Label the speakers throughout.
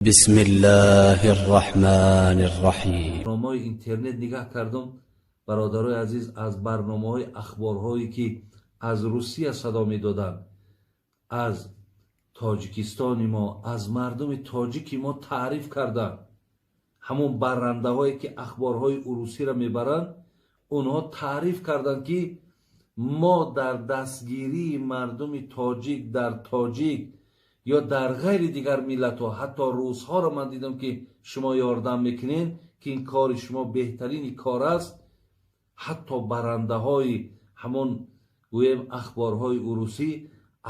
Speaker 1: بسم الله الرحمن الرحیم.
Speaker 2: Барномаҳои интернет нигаҳ кардам, бародарои азиз, аз барномаҳои ахборҳое, ки аз Русия садо медоданд, аз Тоҷикистони мо, аз мардуми тоҷики мо таъриф карданд. Ҳамон баррандаҳое, ки ахборҳои урусиро мебаранд, онҳо таъриф карданд, ки мо дар дастгирии мардуми тоҷик дар тоҷик ё дар ғайри дигар миллатҳо, ҳатто русҳоро ман дидам, ки шумо ёрдам мекунед, ки ин кори шумо беҳтарини кор аст. Ҳатто барандаҳои ҳамон, гӯем, ахборҳои урусӣ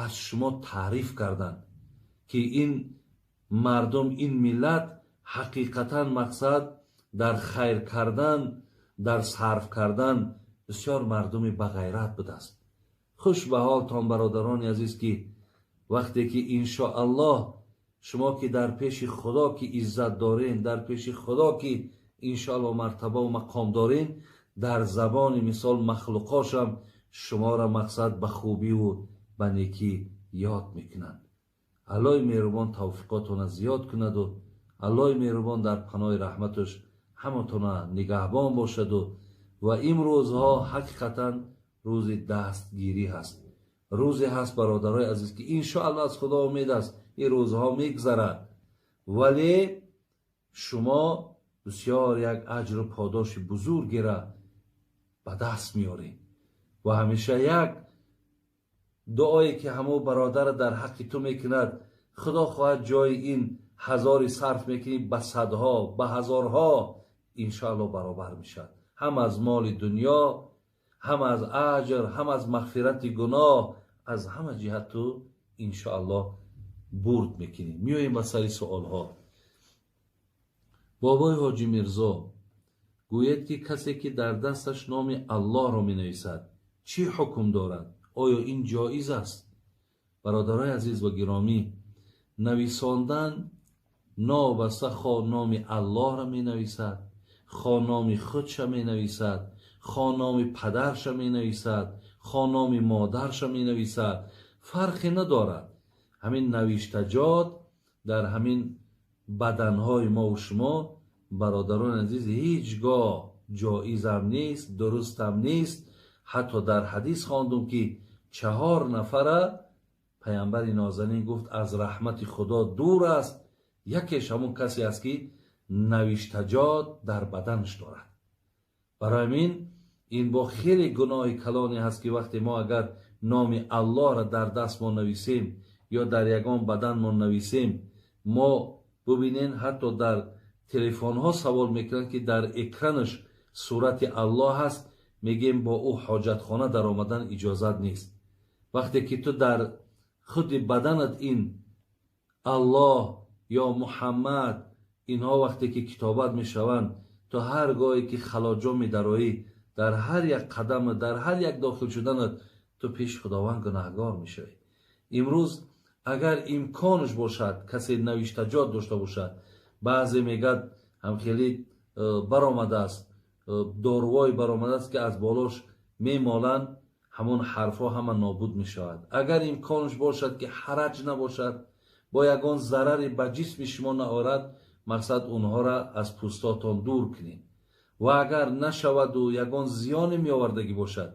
Speaker 2: аз шумо таъриф карданд, ки ин мардум, ин миллат ҳақиқатан, мақсад, дар хайр кардан, дар сарф кардан бисёр мардуми бағайрат будааст. Хуш ба ҳолтон, бародарони азиз, ки вақте ки, иншоаллоҳ, шумо ки дар пеши Худо ки иззат дорен, дар пеши Худо ки, иншоаллоҳ, мартабаву мақом дорен, дар забони, мисол, махлуқошам шуморо, мақсад, ба хубиву ба некӣ ёд мекунанд. Аллоҳи меҳрубон тавфиқотона зиёд кунаду Аллоҳи меҳрубон дар паноҳи раҳматаш ҳаматона нигаҳбон бошаду. Ва имрӯзҳо ҳақиқатан рӯзи дастгирӣ ҳаст, рӯзе ҳаст, бародарои азиз, ки, иншоаллоҳ, аз Худо умед аст, ин рӯзҳо мегзарад, вале шумо бисёр як аҷру подоши бузургера ба даст меоред. Ва ҳамеша як дуое, ки ҳамо бародара дар ҳаққи ту мекунад, Худо хоҳад, ҷои ин ҳазори сарф мекунӣ, ба садҳо, ба ҳазорҳо, иншоаллоҳ, баробар мешавад, ҳам аз моли дунё, ҳам аз аҷр, ҳам аз мағфирати гуноҳ, аз ҳама ҷиҳат ту, иншоаллоҳ, бурд мекунӣ. Меоем ба сари суолҳо. Бобои Ҳоҷи Мирзо, гӯед, ки касе ки дар дасташ номи Аллоҳро менависад, чӣ ҳукм дорад? Оё ин ҷоиз аст? Бародарои азиз ва гиромӣ, нависондан, новобаста хо номи Аллоҳро менависад, хо номи худша менависад, хо номи падарша менависад, хо номи модарша менависад, фарқе надорад. Ҳамин навиштаҷот дар ҳамин баданҳои мову шумо, бародарони азиз, ҳеҷ гоҳ ҷоизам нест, дурустам нест. Ҳатто дар ҳадис хондум, ки чаҳор нафара паямбари нозанин гуфт, аз раҳмати Худо дур аст. Якеш ҳамон касе аст, ки навиштаҷот дар баданаш дорад. Барои ҳамин ин бо хеле гуноҳи калоне ҳаст, ки вақте мо агар номи Аллоҳро дар дастмон нависем ё дар ягон баданмон нависем. Мо бубинен, ҳатто дар телефонҳо савол мекунанд, ки дар экранаш сурати Аллоҳ ҳаст, мегӯем, бо ӯ ҳоҷатхона даромадан иҷозат нест. Вақте ки ту дар худи баданат ин Аллоҳ ё Муҳаммад, инҳо вақте ки китобат мешаванд, ту ҳар гоҳе ки халоҷо медароӣ, дар ҳар як қадам, дар ҳар як дохил шуданат, ту пеши Худованд гунаҳгор мешавӣ. Имрӯз агар имконаш бошад, касе навиштаҷот дошта бошад, баъзе мегӯяд, ҳамхеле баромадааст, дорувое баромадааст, ки аз болош мемоланд, ҳамон ҳарфҳо ҳама нобуд мешавад. Агар имконаш бошад, ки ҳараҷ набошад, бо ягон зараре ба ҷисми шумо наорад, мақсад, онҳоро аз пӯстотон дур кунед. Ва агар нашаваду ягон зиёне меовардагӣ бошад,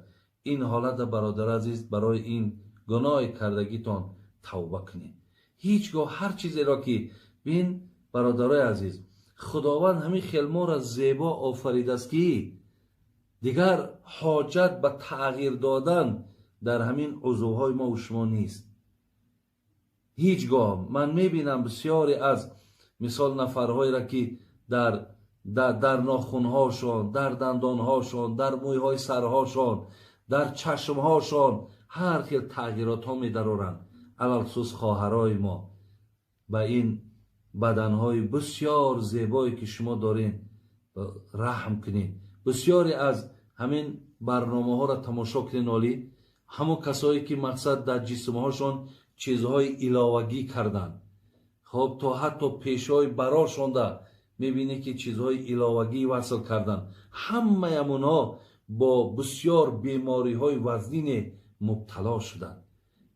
Speaker 2: ин ҳолата, бародар азиз, барои ин гуноҳи кардагитон тавба кунед. Ҳеҷ гоҳ ҳар чизеро ки бин, бародарои азиз, Худованд ҳамин хел моро зебо офаридааст, ки дигар ҳоҷат ба тағйир додан дар ҳамин узвҳои мову шумо нест ҳеҷ гоҳ. Ман мебинам бисёре аз, мисол, нафарҳоеро, ки дар нохунҳошон, дар дандонҳошон, дар мӯйҳои сарҳошон, дар чашмҳошон ҳар хел тағйиротҳо медароранд. Алалхусус хоҳарои мо, ба ин баданҳои бисёр зебое, ки шумо доред, раҳм кунед. Бисёре аз ҳамин барномаҳоро тамошо кунед, олӣ ҳамон касое ки, мақсад, дар ҷисмҳошон чизҳои иловагӣ карданд. Хоб, то ҳатто пешҳои барошонда мебинед, ки чизҳои иловагӣ васл карданд. Ҳамаям онҳо бо бисёр бемориҳои вазнине мубтало шуданд.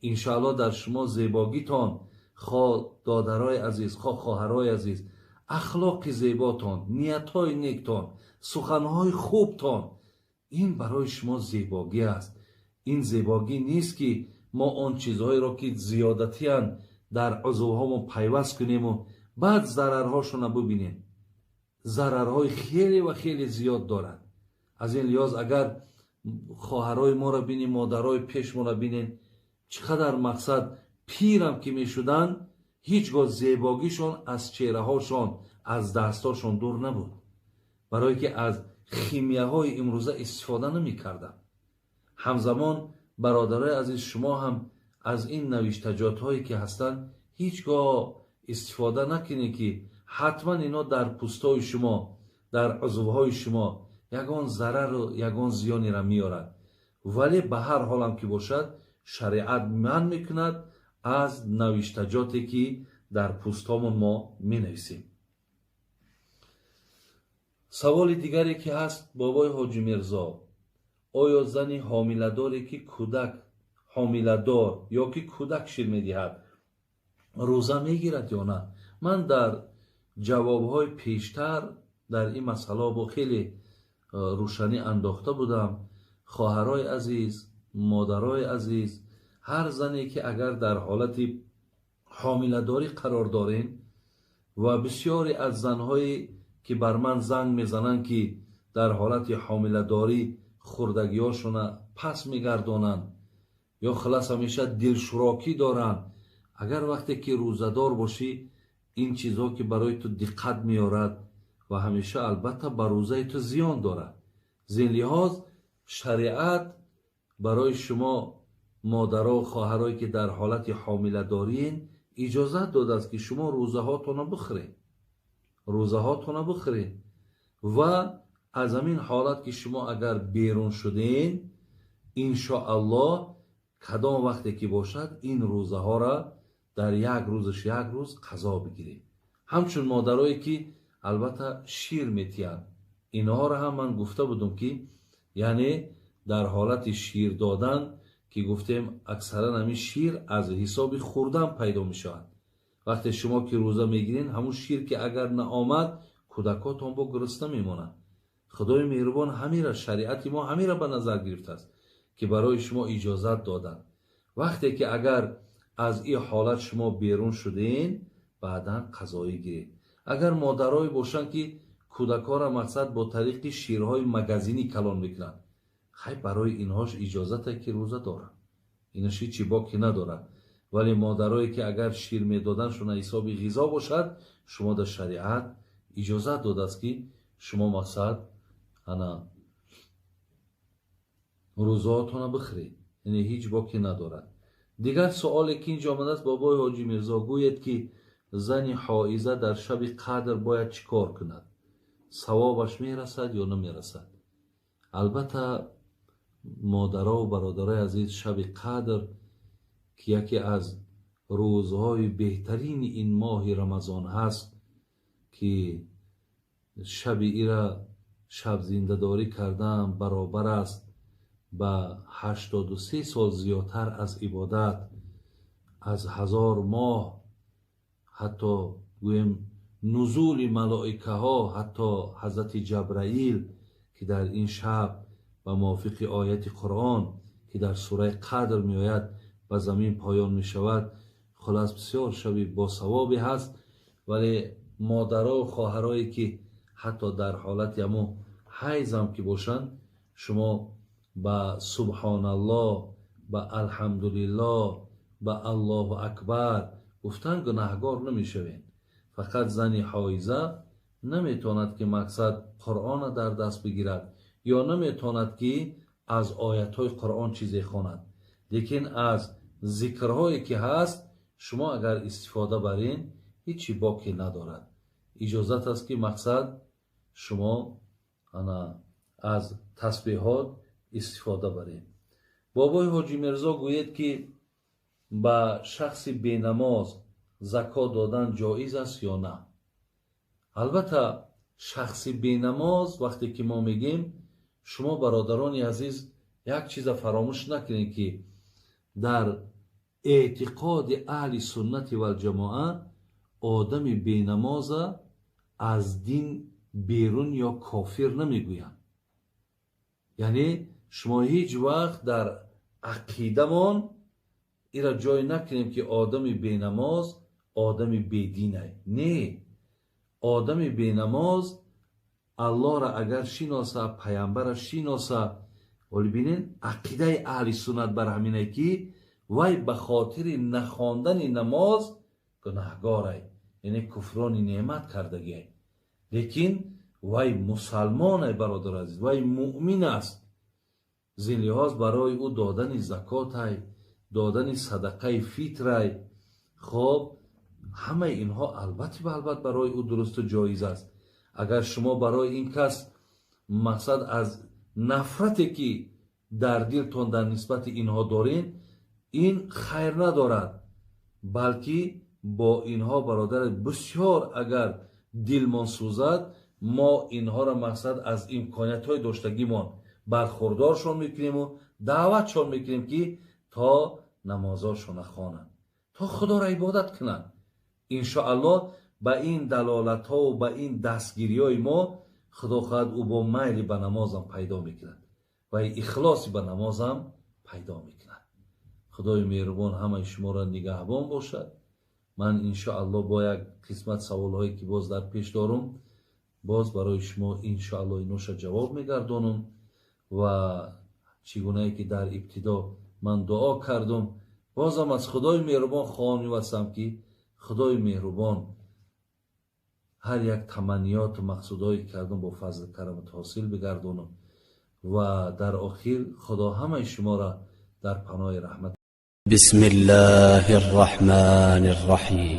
Speaker 2: Иншоаллоҳ, дар шумо зебогитон Хо додарои азиз, хо хоҳарои азиз, ахлоқи зеботон, ниятҳои нектон, суханҳои хубтон ин барои шумо зебогӣ аст. Ин зебогӣ нест, ки мо он чизҳоеро, ки зиёдатиянд, дар узвҳомон пайваст кунему баъд зарарҳошона бубинем. Зарарҳои хеле ва хеле зиёд дорад. Аз ин лиҳоз, агар хоҳарои моро бинем, модарои пешмонро бинем, чӣ қадар мақсад пирам ки мешуданд, ҳеҷ гоҳ зебогишон аз чеҳраҳошон, аз дастҳошон дур набуд, барое ки аз химияҳои имрӯза истифода намекарданд. Ҳамзамон, бародарои азиз, шумо ҳам аз ин навиштаҷотҳое ки ҳастанд, ҳеҷ гоҳ истифода накунед, ки ҳатман ино дар пӯстҳои шумо, дар узвҳои шумо ягон зарару ягон зиёнеро меорад. Вале ба ҳар ҳолам ки бошад, шариат манъ мекунад аз навиштаҷоте, ки дар пӯстҳомон мо менависем. Саволи дигаре ки ҳаст: бобои Ҳоҷи Мирзо, оё зани ҳомиладоре, ки кӯдак ҳомиладор ё ки кӯдак шир медиҳад, рӯза мегирад ё на? Ман дар ҷавобҳои пештар дар ин масъала бо хеле рӯшанӣ андохта будам. Хоҳарои азиз, модарои азиз, ҳар зане ки агар дар ҳолати ҳомиладорӣ қарор дорем, ва бисёре аз занҳое ки бар ман занг мезананд, ки дар ҳолати ҳомиладорӣ хӯрдагиҳошона пас мегардонанд ё хулас ҳамеша дилшурокӣ доранд, агар вақте ки рӯзадор бошӣ, ин чизҳо ки барои ту диққат меорад ва ҳамеша албатта ба рӯзаи ту зиён дорад. Зин лиҳоз, шариат барои шумо модаро, хоҳарое ки дар ҳолати ҳомиладориен, иҷозат додааст, ки шумо рӯзаҳотонро бихӯред, рӯзаҳотонро бихӯред ва аз ҳамин ҳолат ки шумо агар берун шуден, иншоаллоҳ, кадом вақте ки бошад, ин рӯзаҳоро дар як рӯзаш як рӯз қазо бигиред. Ҳамчун модарое ки албатта шир метиҳанд, инҳоро ҳам ман гуфта будум, ки яъне дар ҳолати шир додан, ки гуфтем, аксаран ҳамин шир аз ҳисоби хӯрдан пайдо мешавад. Вақте шумо ки рӯза мегиред, ҳамун шир ки агар наомад, кӯдакотон бо гурусна мемонанд. Худои меҳрубон ҳамира, шариати мо ҳамира ба назар гирифтааст, ки барои шумо иҷозат доданд. Вақте ки агар аз ин ҳолат шумо берун шуден, баъдан қазоӣ гиред. Агар модарое бошанд, ки кӯдакҳоро мақсад бо тариқи ширҳои магазинӣ калон мекунанд, хай, барои инҳош иҷозате, ки рӯза доранд, инаш ҳечи боки надорад. Вале модарое ки агар шир медоданшона ҳисоби ғизо бошад, шумо дар шариат иҷозат додааст, ки шумо мақсад ана рӯзаотона бихӯред, яъне ҳеҷ боке надорад. Дигар суоле ки инҷо омадааст: бобои Ҳоҷи Мирзо, гӯед, ки зани ҳоиза дар шаби қадр бояд чӣ кор кунад? Савобаш мерасад ё намерасад? Албатта, модарову бародарои азиз, шаби қадр, ки яке аз рӯзҳои беҳтарини ин моҳи Рамазон ҳаст, ки шаби ира шабзиндадорӣ кардан баробар аст ба 83 сол зиёдтар аз ибодат, аз 1000 моҳ, ҳатто гӯем, нузули малоикаҳо, ҳатто ҳазрати Ҷабраил, ки дар ин шаб ба мувофиқи ояти Қуръон, ки дар сураи Қадр меояд, ба замин поён мешавад. Хулас, бисёр шаби босавобе ҳаст. Вале модарову хоҳарое ки ҳатто дар ҳолати ҳамун ҳайзам ки бошанд, шумо ба субҳоналлоҳ, ба алҳамдулиллоҳ, ба аллоҳу акбар гуфтан гунаҳгор намешавед. Фақат зани ҳоиза наметавонад, ки мақсад Қуръона дар даст бигирад ё наметавонад, ки аз оятҳои Қуръон чизе хонад. Лекин аз зикрҳое ки ҳаст, шумо агар истифода барен, ҳечи боке надорад. Иҷозат аст, ки мақсад шумо ана аз тасбеҳот истифода баред. Бобои Ҳоҷи Мирзо, гӯед, ки ба шахси бенамоз закот додан ҷоиз аст ё на? Албатта, шахси бенамоз вақте ки мо мегӯем, шумо, бародарони азиз, як чиза фаромӯш накунед, ки дар Эътиқоди аҳли суннати валҷамоа, одами бенамоза аз дин берун ё кофир намегӯянд. Яъне шумо ҳеҷ вақт дар ақидамон ира ҷой накунем, ки одами бенамоз одами бединай. Не, одами бенамоз Аллоҳро агар шиноса, паямбара шиноса, вале бинед, ақидаи аҳли суннат бар ҳаминае, ки вай ба хотири нахондани намоз гунаҳгорай, яъне куфрони неъмат кардагиай, лекин вай мусалмонай, бародар азиз, вай муъмин аст. Зин лиҳоз барои ӯ додани закотай, додани садақаи фитрай, хоб, ҳамаи инҳо албатта ба албат барои ӯ дурусту ҷоиз аст. Агар шумо барои ин кас мақсад аз нафрате, ки дар дилтон дар нисбати инҳо доред, ин хайр надорад, балки бо инҳо, бародар, бисёр агар дилмон сӯзад, мо инҳоро мақсад аз имкониятҳои доштагимон бархурдоршон мекунему даъватшон мекунем, ки то намозошона хонанд, то Худоро ибодат кунанд. Иншоаллоҳ, ба ин далолатҳову ба ин дастгириҳои мо, Худо хоҳад, ӯ бо майли ба намозам пайдо мекунад ва ихлоси ба намозам пайдо мекунад. Худои меҳрубон ҳамаи шуморо нигаҳбон бошад. Ман иншоаллоҳ бо як қисмат саволҳое, ки боз дар пеш дорум, боз барои шумо иншоаллоҳ иноша ҷавоб мегардонам. Ва чӣ гунае ки дар ибтидо ман дуо кардум, бозам аз Худои меҳрубон хоҳон мевасам, ки Худои меҳрубон ҳар як таманниёту мақсудҳое кардум, бо фазли карамат ҳосил бигардонам. Ва дар охир Худо ҳамаи шуморо дар паноҳи раҳмат.
Speaker 1: بسم الله الرحمن الرحيم.